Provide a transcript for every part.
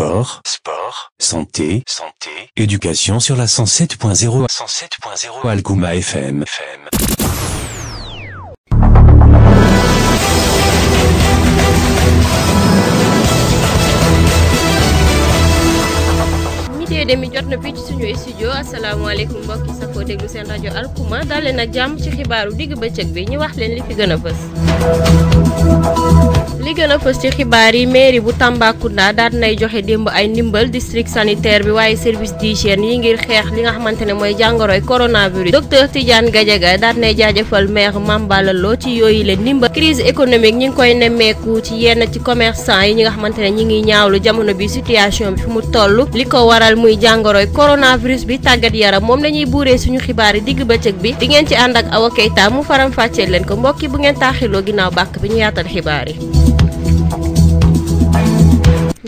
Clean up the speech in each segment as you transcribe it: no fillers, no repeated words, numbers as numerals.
Sport, santé, éducation sur la 107.0 Algouma FM. demi jot na fii ci suñu studio asalaamaaleykum mbokk yi safoo déglu seen rajo Algouma daal leen ak jàmm ci xibaaru digg bëccëg bi ñu wax leen li fi gën a fës. li gën a fës ci xibaar yi mairie bu Tambacounda daal nay joxe démb ay ndimbal district sanitaire bi waaye service d'hygiène yi ngir xeex li nga xamante ne mooy jàngoroy coronavirus. docteur Tidiane Gadiaga daal nay jaajëfal maire Mame Balla Lo ci yooyu leen ndimbal. crise économique ñi ngi koy nemmeeku ci yenn ci commerçant yi ñi nga xamante ne ñi ngi ñaawlu jamono bi situation bi fu mu toll li ko waral muy jàngoroy coronavirus bi tàggat yaram moom lañuy buuree suñu xibaar yi digg bëccëg bi di ngeen ci ànd ak Awa Keita mu faram fàcceel leen ko mbokki bu ngeen taaxiloo ginnaaw bàkk bi ñu yaatal xibaar yi.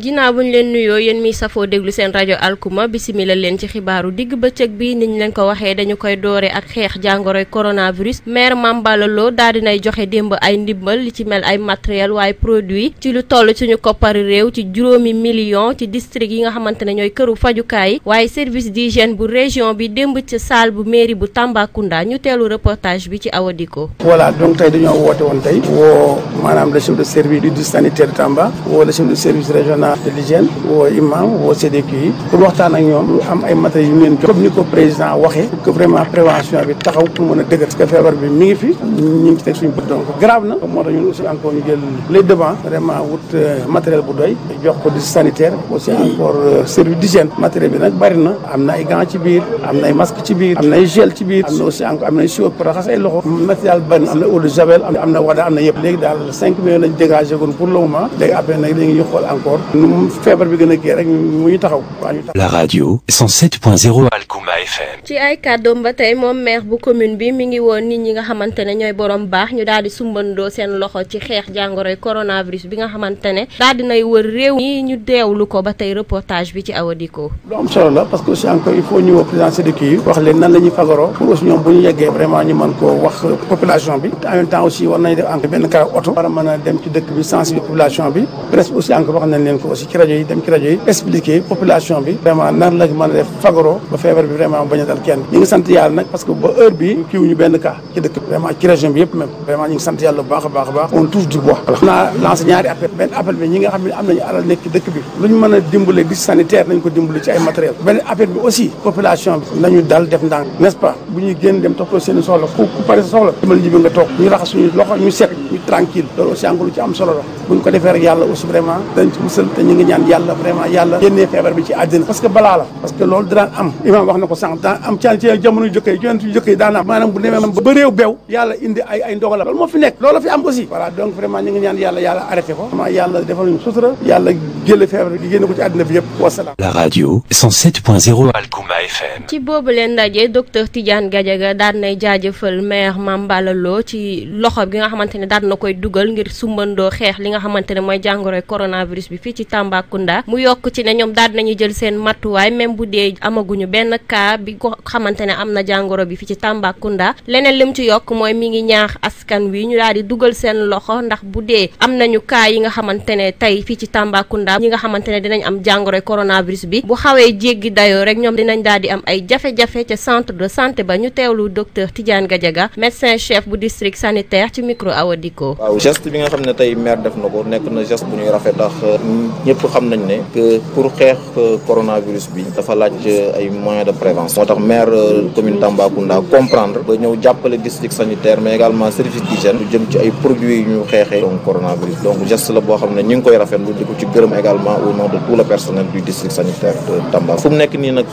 ginnaaw bu ñu leen nuyoo yéen mi safoo déglu seen rajo Algouma bisimila leen ci xibaaru digg bëccëg bi ni ñu leen ko waxee dañu koy doore ak xeex jàngoroy coronavirus maire Mame Balla Lo daal dinay joxe démb ay ndimbal li ci mel ay matériel waaye produit ci lu toll suñu koppari réew ci 5 millions ci district yi nga xamante ne ñooy këru fajukaay yi waaye service d'hygiène bu région bi démb ci salle bu mairie bu Tambacounda ñu teelu reportage bi ci Awadiko. voilà donc tey dañoo woote woon tey woo maanaam le chef de service du district sanitaire Tamba woo le chef de service régional de l'hygiène woo imam woo CDQ yi pour waxtaan ak ñoom lu am ay matériels yu leen jox comme ni ko président waxee pour que vraiment prévention bi taxaw pour mën a dëgër parce que feebar bi mi ngi fi ñu ngi ci teg suñu bët donc grave na moo tax ñun aussi encore ñu jël les devants vraiment wut matériel bu doy jox ko district sanitaire aussi encore service d'hygiène matériel bi nag bari na am na ay gants ci biir am na ay masques ci biir am na ay gel ci biir am na aussi encore am na ay siwo pour raxas ay loxo matériel bari na am na eau de javel am na wada am na yëpp léegi daal 5 millions lañ dégagé kon pour le moment léegi après nag léegi ñu xool encore feebar bi gën a kii rek mu ñu taxaw. La radio 107.0 Algouma FM. ci ay kàddoom ba tey moom maire bu commune bi mi ngi woon nit ñi nga xamante ne ñooy borom baax ñu daal di sumbandoo seen loxo ci xeex jàngoroy coronavirus bi nga xamante ne daal dinay wër réew ñi ñu deewlu ko ba tey reportage bi ci Awadiko. lu am solo la parce que aussi encore il faut ñu woo président CDQ yi wax leen nan la ñuy fagaroo pour aussi ñoom bu ñu yeggee vraiment ñu mën koo wax population bi en même temps aussi war nañu def encore benn kara oto war a mën a dem ci dëkk bi sensibiliser population bi presque aussi encore wax nañ leen ko aussi ci rajo yi dem ci rajo yi expliquer population bi vraiment nan la mën a def fagaroo ba feebar bi vraiment bañ a dal kenn ñu ngi sant yàlla nag parce que ba heure bi kiiwuñu benn cas ci dëkk bi vraiment ci région bi yëpp même vraiment ñu ngi sant yàlla bu baax a baax a baax on touche du bois naa lancé ñaari appel benn appel bi ñi nga xam ne am nañu alal nekk ci dëkk bi lu ñu mën a dimbale di sanitaire nañ ko dimbale ci ay matériel benn appel bi aussi population bi nañu dal def ndànk n'est-ce pas bu ñuy génn dem toppatoo seen soxla ku pare sa soxla demal ji bi nga toog ñu raxas suñu loxo ñu set ñu tranquille loolu aussi encore lu ci am solo la buñ ko defee rek yàlla aussi vraiment dañ ci musal te ñu ngi ñaan yàlla vraiment yàlla génnee feebar bi ci àddina parce que balaa la parce que loolu daan am imam wax na ko sànq daan am ci jamono jëkkee yonent yu jëkkee daan am maanaam bu demee ba réew beew yàlla indi ay ndogalam loolu moo fi nekk loolu fi am aussi voilà donc vraiment ñu ngi ñaan yàlla arrêté ko vraiment yàlla defal ñu sutura yàlla jële feebar bi génne ko ci àddina bi yëpp wasalaam. La radio 107.0 Algouma FM. ci boobu leen ndaje docteur Tidiane Gadiaga daan nay jaajëfal maire Mame Balla Lo ci loxo bi nga xamante ne daan na koy dugal ngir sumbandoo xeex li nga xamante ne mooy jàngoroy coronavirus bi fii ci Tambacounda mu yokk ci ne ñoom daal nañu jël seen matuwaay même bu dee amaguñu benn cas bi ko xamante ne am na jàngoro bi fii ci Tambacounda leneen lim ci yokk mooy mi ngi ñaax askan wi ñu daal di dugal seen loxo ndax bu dee am nañu cas yi nga xamante ne tey fii ci Tambacounda ñi nga xamante ne dinañ am jàngoroy coronavirus bi bu xawee jéggi dayoo rek ñoom dinañ daal di am ay jafe-jafe ca centre de santé ba ñu teewlu docteur Tidiane Gadiaga médecin chef bu district sanitaire ci micro Awadiko. waaw geste bi nga xam ne tey maire def na ko nekk na geste bu ñuy rafet ndax ñëpp xam nañ ne que pour xeex coronavirus bi dafa laaj ay moyens de prévention moo tax maire commune Tambacounda comprendre ba ñëw jàppale district sanitaire mais également service d'hygiène lu jëm ci ay produits yu ñu xeexee donc coronavirus donc geste la boo xam ne ñu ngi koy rafetlu di ko ci gërëm également au nom de tout le personnel du district sanitaire de Tamba fu mu nekk nii nag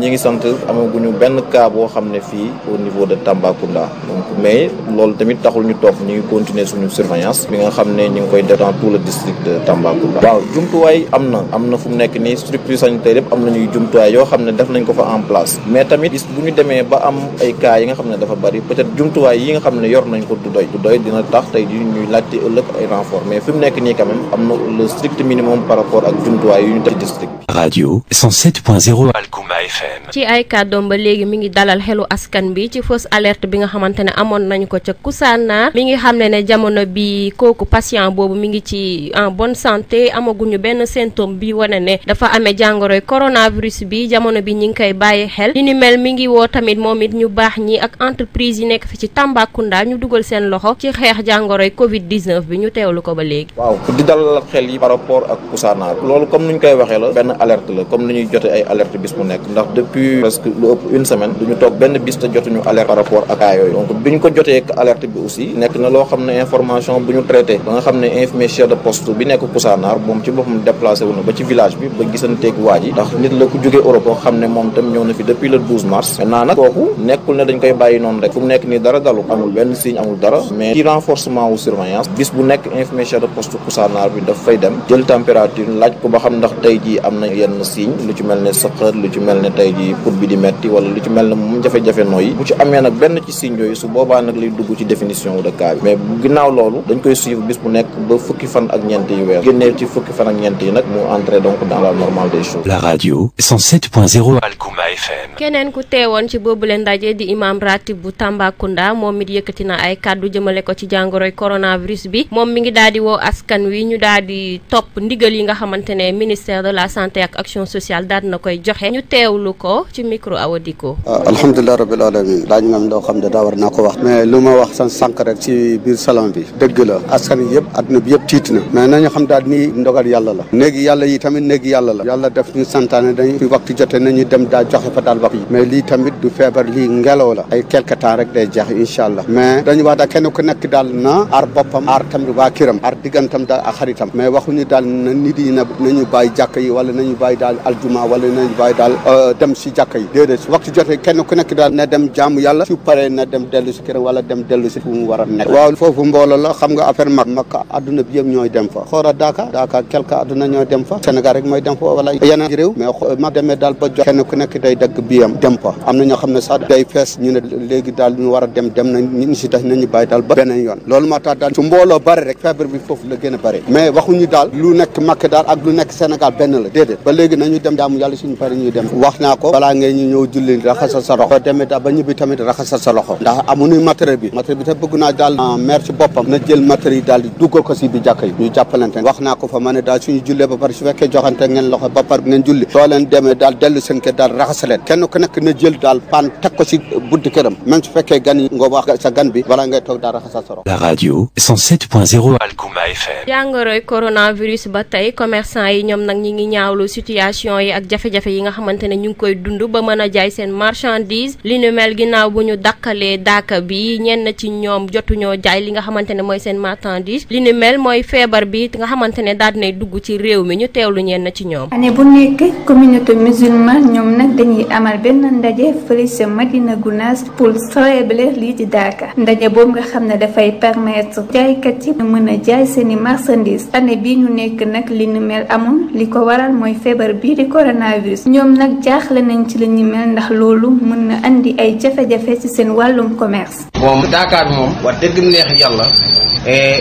ñi ngi sant amaguñu benn cas boo xam ne fii au niveau de Tambacounda donc mais loolu tamit taxul ñu toog ñu ngi continuer suñu surveillance bi nga xam ne ñu ngi koy def dans tout le district de Tambacounda. waaw jumtuwaay am na fu mu nekk nii structure sanitaire yëpp am nañuy jumtuwaay yoo xam ne def nañ ko fa en place mais tamit bis bu ñu demee ba am ay cas yi nga xam ne dafa bari peut-être jumtuwaay yi nga xam ne yor nañ ko du doy dina tax tey di ñuy laajte ëllëg ay renfort mais fi mu nekk nii quand même am na le strict minimum par rapport ak jumtuwaay yu ñu def district bi. Radio 107.0 Algouma FM. ci ay kàddoom ba léegi mi ngi dalal xelu askan bi ci fausse alerte bi nga xamante ne amoon nañu ko ca Koussanar mi ngi xam ne jamono bi kooku patient boobu mi ngi ci en bonne santé amaguñu gisaguñu benn symptôme bi wane ne dafa amee jàngoroy coronavirus bi jamono bi ñi ngi koy bàyyi xel li ni mel mi ngi woo tamit moom it ñu baax ñi ak entreprise yi nekk fi ci Tambacounda ñu dugal seen loxo ci xeex jàngoroy Covid-19 bi ñu teewlu ko ba léegi. waaw di dalal xel yi par rapport ak Koussanar loolu comme ni ñu koy waxee la benn alerte la comme ni ñuy jote ay alerte bis mu nekk ndax depuis presque lu ëpp une semaine duñu toog benn bis te jotuñu alerte par rapport ak cas yooyu donc biñ ko jotee alerte bi aussi nekk na loo xam ne information bu ñu traité ba nga xam ne infirmier chef de poste bi nekk Koussanar moom ci boppam déplacé wu na ba ci village bi ba gisanteeg waa ji ndax nit la ku jógee Europe xam ne moom tam ñëw na fi depuis le 12 mars maintenant nag kooku nekkul ne dañ koy bàyyi noonu rek fu mu nekk nii dara dalu amul benn signe amul dara mais ci renforcement wu surveillance bis bu nekk infirmier chef de poste Koussanar bi daf fay dem jël température laaj ko ba xam ndax tey jii am na yenn signe lu ci mel ne sëqët lu ci mel ne tey jii put bi di metti wala lu ci mel ne moom jafe-jafe nooyi bu ci amee nag benn ci signe yooyu su boobaa nag lay dugg ci définition de cas bi mais bu ginnaaw loolu dañ koy suivre bis bu nekk ba fukki fan ak ñeent yi weer génnee ci fukki fan ak ñeent yi nag mu entrer donc dans la normale des choses. La radio 107.0 Algouma FM. keneen ku teewoon ci boobule ndaje di imam ratib bu Tambacounda moom it yëkkati na ay kàddu jëmale ko ci jàngoroy coronavirus bi moom mi ngi daal di woo askan wi ñu daal di topp ndigal yi nga xamante ne ministère de la santé ak action sociale daal na koy joxe ñu teewlu ko ci micro Awadiko. alhamdulilah rabbil alamin laaj nga loo xam ne daa war naa ko wax mais lu ma wax san sànq rek ci biir salon bi dëgg la askan yi yëpp adduna bi yëpp tiit na mais nañu xam daal ni ndogal yàlla la néegi yàlla yi tamit néegi yàlla la yàlla def ñu santaane dañu fi waxtu jote nañu dem daal joxe fa daal wax yi mais lii tamit du feebar lii ngelaw la ay quelque temps rek day jeex incha allah mais dañu wax daal kenn ku nekk daal na aar boppam aar tamit waa kiram aar diggantam daal ak xaritam mais waxuñu daal na nit yi nañu bàyyi jàkka yi wala nañu bàyyi daal aljuma wala nañu bàyyi daal dem si jàkka yi déedéet su waxtu jotee kenn ku nekk daal na dem jaamu yàlla su paree na dem dellu si kiram wala dem dellu si fu mu war a nekk waaw foofu mbooloo la xam nga affaire mag adduna bi yëpp ñooy dem fa xoora Dakar quelque adduna ñooy dem fa Sénégal rek mooy dem fa wala yeneen réew mais ma demee daal ba jox kenn ku nekk day dagg biyam dem fa am na ñoo xam ne sax day fees ñu ne léegi daal ñu war a dem nañ ñu si tax nañu bàyyi daal ba beneen yoon loolu moo tax daal su mbooloo bari rek feebar bi foofu la gën a bari mais waxuñu daal lu nekk Makka daal ak lu nekk Sénégal benn la déedéet ba léegi nañu dem jaamu yàlla suñu bari ñuy dem wax naa ko balaa ngay ñu ñëw julli raxasal sa loxo demee daal ba ñibbi tamit raxasal sa loxo ndax amuñu matériel bi te bëgg naa daal maire ci boppam na jël matériel daal di duggal ko si bi jàkka yi ñu jàppalante wax naa ko fa ma ne daal suñu jullee ba pare su fekkee joxante ngeen loxo ba pare ngeen julli soo leen demee daal dellu seen kër daal raxasaleen kenn ku nekk na jël daal paan teg ko si buntu këram même su fekkee gan yi nga wax sa gan bi balaa ngay toog daal raxasal sa loxo. La radio 107.0 Algouma FM. jàngoroy coronavirus ba tey commerçant yi ñoom nag ñi ngi ñaawlu situation yi ak jafe-jafe yi nga xamante ne ñu ngi koy dund ba mën a jaay seen marchandise li nu mel ginnaaw bu ñu dakkalee daaka bi ñenn ci ñoom jotuñoo jaay li nga xamante ne mooy seen marchandise li nu mel mooy feebar bi nga xamante ne daal dinay dugg ci réew mi ñu teewlu ñenn ci ñoom. année bu nekk communauté musulmane ñoom nag dañuy amal benn ndaje fële ca Madina Gounass pour célébrer lii di daaka ndaje boobu nga xam ne dafay permettre jaaykat yi mën a jaay seeni marchandise année bii ñu nekk nag li nu mel amul li ko waral mooy feebar bii di coronavirus ñoom nag jaaxle nañ ci li ñu mel ndax loolu mën na andi ay jafe-jafe ci seen wàllum commerce. moom daakaar bi moom wax dëgg neex yàlla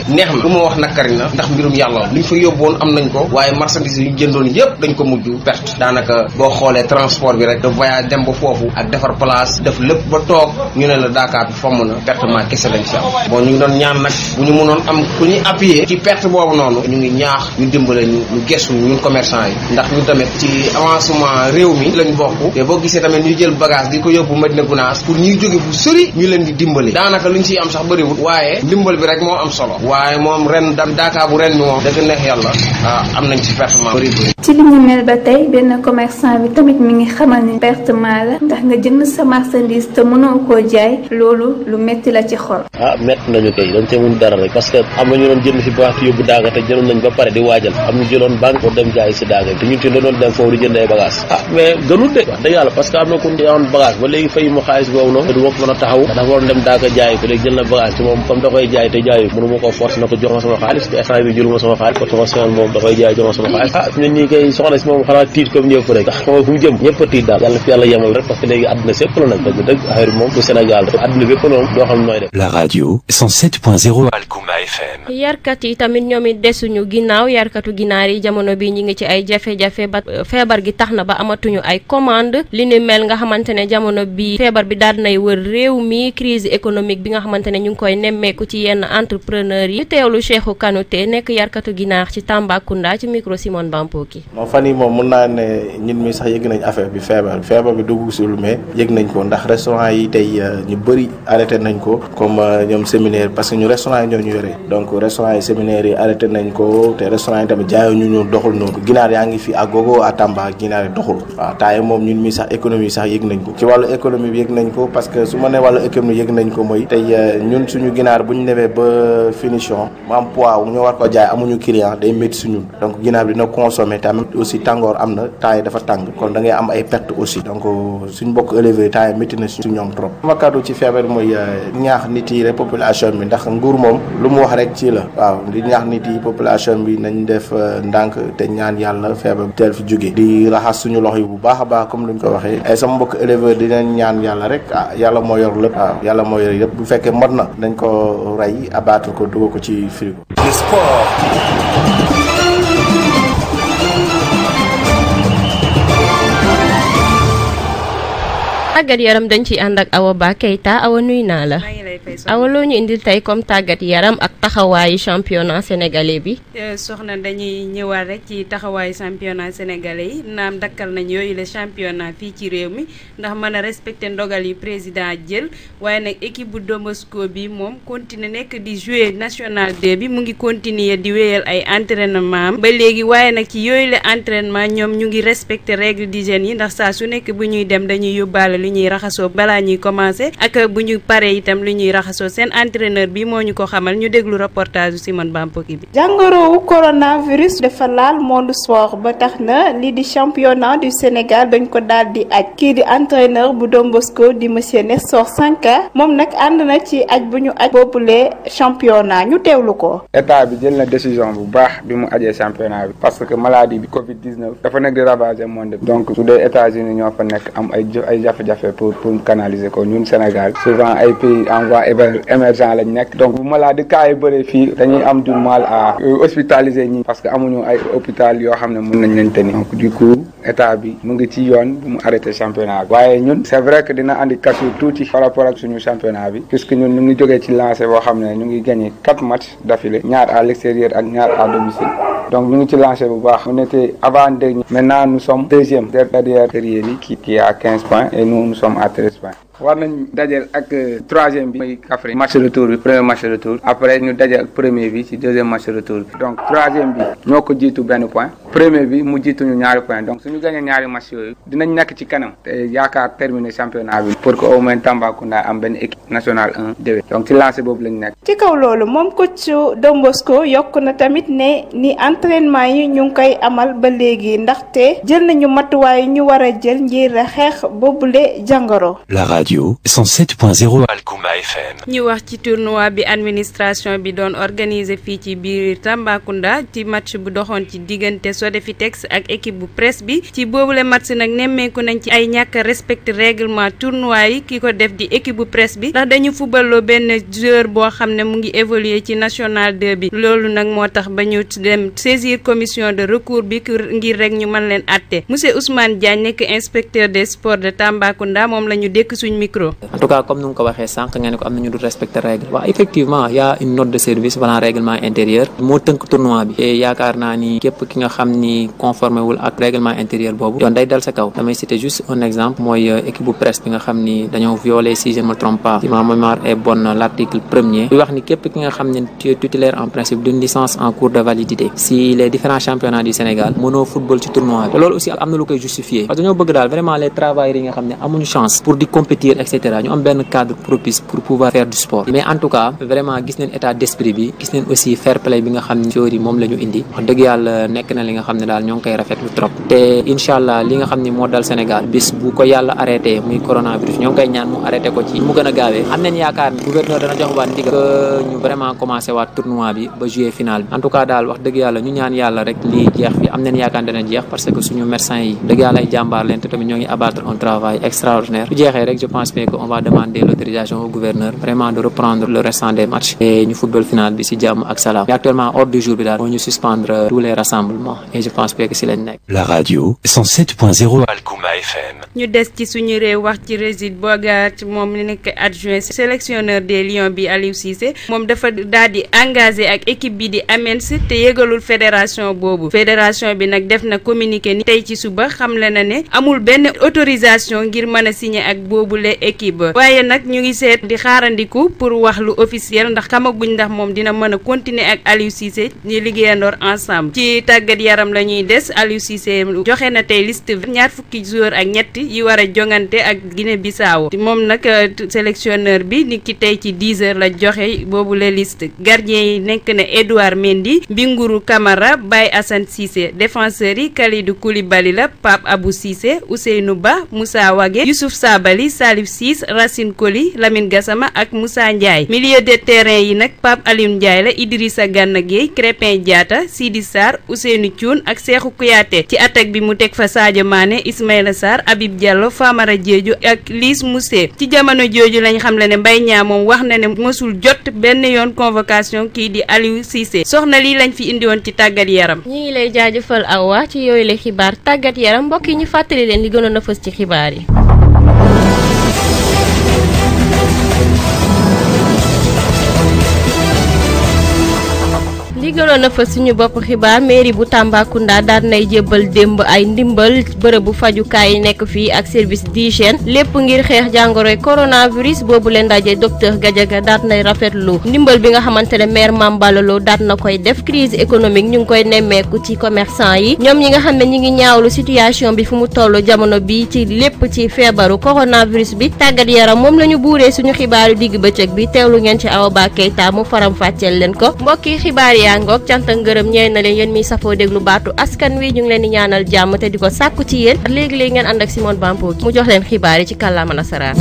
neex na lu ma wax nakari na ndax mbirum yàlla luñ fa yóbboon am nañ ko waaye marchandise yi ñu jëndoon yëpp dañ ko mujj perte daanaka boo xoolee transport bi rek de voyage dem ba foofu ak defar place def lépp ba toog ñu ne la Dakar bi fomm na pertement kese lañ ci am bon ñu ngi doon ñaan nag bu ñu mënoon am ku ñuy appuyer ci perte boobu noonu ñu ngi ñaax ñu dimbale ñu gestu ñun commerçant yi ndax ñu tamit ci avancement réew mi lañ bokk te boo gisee tamit ñu jël bagage di ko yóbbu Madina Gounass pour ñuy jóge fu sori ñu leen di dimbale daanaka luñ ciy am sax bëriwul waaye dimbal bi rek moo am solo waaye moom ren Dakar bu ren bi moom dëgg neex yàlla am nañ ci pertement bëri ci li ñu mel ba tey benn commerçant bi tamit mi ngi xamal ni pertement la ndax nga jënd sa marchandise te mënoo koo jaay loolu lu metti la ci xol. metti nañu kay dañ cee mun dara rek parce que am na ñu doon jënd si bagage yóbbu daaga te jëloon nañ ba pare di waajal am ñu jëloon banque pour dem jaay si daaga te ñun te doon dem foofu di jënd ay bagage mais gënul de wax dëgg yàlla parce que am na ku yoon bagage ba léegi fay ma xaalis boobu noonu du ma ko mën a taxaw dafa waroon dem daaga jaay ko léegi jël na bagage te moom comme da koy jaay te jaayu mënu ma ko force na ko jox ma sama xaalis te instant bi jëluma sama xaalis parce que sama moom da koy jaay jox ma sama xaalis ñun ñi koy soxla si moom xanaa tiit comme ñëpp rek ndax xam fu mu jëm ñëpp a tiit daal yàlla fi yàlla yemal rek parce que léegi àdduna sépp la nag dëgg affaire bi moom du Sénégal àdduna bépp noonu doo xam nooy def. La radio 107.0 Algouma FM. yarkat yi tamit ñoom it desuñu ginnaaw yarkatu ginaar yi jamono bi ñi ngi ci ay jafe-jafe ba feebar gi tax na ba amatuñu ay commande li ni mel nga xamante ne jamono bi feebar bi daal nay wër réew mi crise économique bi nga xamante ne ñu ngi koy nemmeeku ci yenn entrepreneur yi teewlu Cheikhou Kanouté nekk yarkatu ginaar ci Tambacounda ci micro Simone Bampoki. moo fan yi moom mun naa ne ñun mi sax yëg nañ affaire bi feebar bi dugg sul mais yëg nañ ko ndax restaurant yi tey ñu bëri arrêté nañ ko comme ñoom séminaire parce que ñu restaurant yi ñoo ñu yore donc restaurant yi séminaire yi arrêté nañ ko te restaurant yi tamit jaayoo ñu doxul noonu ginaar yaa ngi fi à gogo à Tamba ginaar yi doxul waaw taaye moom ñun mi sax économie sax yëg nañ ko ci wàllu économie bi yëg nañ ko parce que su ma nee wàllu économie yëg nañ ko mooy tey ñun suñu ginaar bu ñu demee ba finition mu am poids ñu war ko jaay amuñu client day métti suñu donc ginaar bi dina consommer tamit aussi tàngoor am na temps yi dafa tàng kon da ngay am ay perte aussi donc suñ bokk éleveur temps yi métti na su ñoom trop sama kàddu ci feebar mooy ñaax nit yi rek population bi ndax nguur moom lu mu wax rek ci la waaw di ñaax nit yi population bi nañ def ndànk te ñaan yàlla feebar teel fi jóge di raxas suñu loxo yi bu baax a baax comme luñ ko waxee ay sama mbokk éleveur dinañ ñaan yàlla rek yàlla moo yor lépp waaw yàlla moo yor lépp bu fekkee mot na dañ ko rey abattre ko dugal ko ci frigo. Le sport. tàggat yaram dañ ci ànd ak Awa Ba Keita Awa nuy naa la. Awa loo ñu indil tey comme tàggat yaram ak taxawaayu championnat sénégalais bi. soxna dañuy ñëwaat rek ci taxawaayu championnat sénégalais yi naam dakkal nañ yooyu le championnat fii ci réew mi ndax mën a respecter ndogal yi président jël waaye nag équipe bu Domosco bi moom continuer nekk di jouer national 2 bi mu ngi continuer di wéyal ay entraînement am ba léegi waaye nag ci yooyu le entraînement ñoom ñu ngi respecter règle d'hygiène yi ndax saa su nekk bu ñuy dem dañuy yóbbaale lu ñuy raxasoo balaa ñuy commencer ak bu ñu paree itam lu ñuy raxasoo seen entraîneur bi moo ñu ko xamal ñu déglu reportage Simone Bampoki bi. jàngorowu coronavirus dafa laal monde sport ba tax na lii di championnat du Sénégal dañ ko daal di aj kii di entraîneur bu Don Bosco di monsieur Nestor Sanka moom nag ànd na ci aj bu ñu aj boobule championnat ñu teewlu ko. état bi jël na décision bu baax bi mu ajee championnat bi parce que maladie bi Covid 19 dafa nekk di ravager monde bi donc su dee États-Unis ñoo fa nekk am ay jafe-jafe pour canaliser ko ñun Sénégal souvent ay pays en voie émergent lañ nekk donc bu maladie cas yi bëree fii dañuy am du mal à hospitaliser ñi parce que amuñu ay hôpital yoo xam ne mën nañ leen tenir donc du coup état bi mu ngi ci yoon bu mu arrêté championnat bi waaye ñun c'est vrai que dina andi cassure tuuti par rapport ak suñu championnat bi puisque ñun ñu ngi jógee ci lancé boo xam ne ñu ngi gagné 4 matchs d'affilée ñaar à l'extérieur ak ñaar à domicile donc ñu ngi ci lancé bu baax on était avant dernier maintenant nous sommes deuxième derrière Serieli qui a 15 points et nous sommes à 13 points war nañ dajeel ak troisième bi mooy Kaffrine match retour bi premier match retour après ñu dajeel ak premier bi ci deuxième match retour bi donc troisième bi ñoo ko jiitu benn point premier bi mu jiitu ñu ñaari point donc suñu gagné ñaari match yooyu dinañ nekk ci kanam te yaakaar terminer championnat bi pour que au moins Tambacounda am benn équipe nationale 1 déwén donc ci lancé boobu lañ nekk. ci kaw loolu moom coach Don Bosco yokk na tamit ne ni entraînement yi ñu ngi koy amal ba léegi ndaxte jël nañu matuwaay ñu war a jël ngir xeex boobule jàngoro. Radio 107.0 Algouma FM. ñu wax ci tournoi bi administration bi doon organiser fii ci biir Tambacounda ci match bu doxoon ci diggante Sodefitex ak équipe bu presse bi ci boobule match nag nemmeeku nañ ci ay ñàkk respecté règlement tournoi yi ki ko def di équipe bu presse bi ndax dañu fubaloo benn joueur boo xam ne mu ngi évoluer ci national 2 bi loolu nag moo tax ba ñu dem saisir commission de recours bi ngir rek ñu mën leen àtte monsieur Ousmane Diagne nekk inspecteur des sports de Tambacounda moom la ñu dékk suñ micro. En tout cas comme nu nga ko waxee sànq nga ne ko am nañu du respecter règle waaw effectivement y a une note de service voilà règlement intérieur moo tënk tournoi bi et yaakaar naa ni képp ki nga xam ni conformé wul ak règlement intérieur boobu yoon day dal sa kaw damay citer juste un exemple mooy équipe bu presse bi nga xam ni dañoo violé si je ne me trompe pas si ma mémoire est bonne l'article 1er bi wax ni képp ki nga xam ne tu es titulaire en principe d'une licence en cours de validité si les différents championnats du Sénégal mënoo football ci tournoi bi loolu aussi am na lu koy justifier parce que dañoo bëgg daal vraiment les travailleurs yi nga xam ne amuñu chance pour di compétir et cetera ñu am benn cadre propice pour pouvoir faire du sport mais en tout cas vraiment gis nañ état d'esprit bi gis nañ aussi fair play bi nga xam ne joueurs yi moom la ñu indi wax dëgg yàlla nekk na li nga xam ne daal ñoo ngi koy rafetlu trop te incha allah li nga xam ne moo dal Sénégal bis bu ko yàlla arrêté muy coronavirus ñoo ngi koy ñaan mu arrêté ko ci mu gën a gaawee am nañ yaakaar ni gouverneur dana jox waat ndigal que ñu vraiment commencé waat tournoi bi ba jouer final bi en tout cas daal wax dëgg yàlla ñu ñaan yàlla rek lii jeex fi am nañ yaakaar dana jeex parce que suñu médecins yi dëgg yàlla ay jàmbaar leen te tamit ñoo ngi abattre un travail extraordinaire bu jeexee rek pense bien qu'on va demander l'autorisation au gouverneur vraiment de reprendre le restant des matchs et ñu football final bi ci jàmm ak salaam. Actuellement ordre du jour bi daal moo ñu suspendre tous les rassemblements et je pense bien que ci lañ nekk. La radio 107.0 Algouma FM. ñu des ci suñu réew wax ci Régis Bogaert moom mi nekk adjoint sélectionneur des Lions bi Aliou Cissé moom dafa daal di engagé ak équipe bi di Amiens te yëgalul fédération boobu fédération bi nag def na communiqué ni tey ci suba xamle na ne amul benn autorisation ngir mën a signer ak boobule équipe waaye nag ñu ngi seet di xaarandiku pour wax lu officiel ndax xamaguñ ndax moom dina mën a continuer ak Aliou Cissé ñu liggéeyandoor ensemble ci tàggat yaram la ñuy des Aliou Cissé joxe na tey liste ñaar fukki joueur ak ñett yi war a jongante ak Guinée Bissau moom nag sélectionneur bi ni ki tey ci 10h la joxe boobule liste gardien yi nekk na Edouard Mendy Bingourou Kamara Baye Assane Cissé défenseurs yi Kalidou Koulibaly la Pape Abou Cissé Ousseynou Ba Moussa Wagué Youssouf Sabaly Salif Ciss Racine Coly Lamine Gassama ak Moussa Ndiaye milieu de terrain yi nag Pape Alioune Ndiaye la Idrissa Gana Gueye Crépin Diatta Sidi Sarr Ousseynou Thioune ak Cheikhou Kouyaté ci attaque bi mu teg fa Sadio Mané Ismaïla Sarr Habib Diallo Famara Diédhiou ak Lys Moussé ci jamono jooju lañ xam le ne Mbaye Niang moom wax na ne mësul jot benn yoon convocation kii di Aliou Cissé soxna lii lañ fi indi woon ci tàggat yaram. ñu ngi lay jaajëfal Awa ci yooyu la xibaar tàggat yaram mbokk yi ñu fàttali leen li gënoon a fës ci xibaar yi. li gënoon a fës suñu bopp xibaar mairie bu Tambacounda daal nay jébbal démb ay ndimbal bërëbu fajukaay yi nekk fii ak service d'hygiène lépp ngir xeex jàngoroy coronavirus boobu leen ndaje docteur Gadiaga daal nay rafetlu ndimbal bi nga xamante ne maire Mame Balla Lo daal na koy def crise économique ñu ngi koy nemmeeku ci commerçant yi ñoom ñi nga xam ne ñi ngi ñaawlu situation bi fu mu toll jamono bi ci lépp ci feebaru coronavirus bi tàggat yaram moom la ñu buuree suñu xibaaru digg bëccëg bi teewlu ngeen ci Awa Ba Keita mu faram fàcceel leen ko mbokki xibaar yaa ngoog cant ak ngërëm ñeel na leen yéen miy safoo déglu baatu askan wi ñu ngi leen di ñaanal jàmm te di ko sàkku ci yéen léegi-léegi ngeen ànd ak Simone Bampo mu jox leen xibaar yi ci kàllaama nasaraan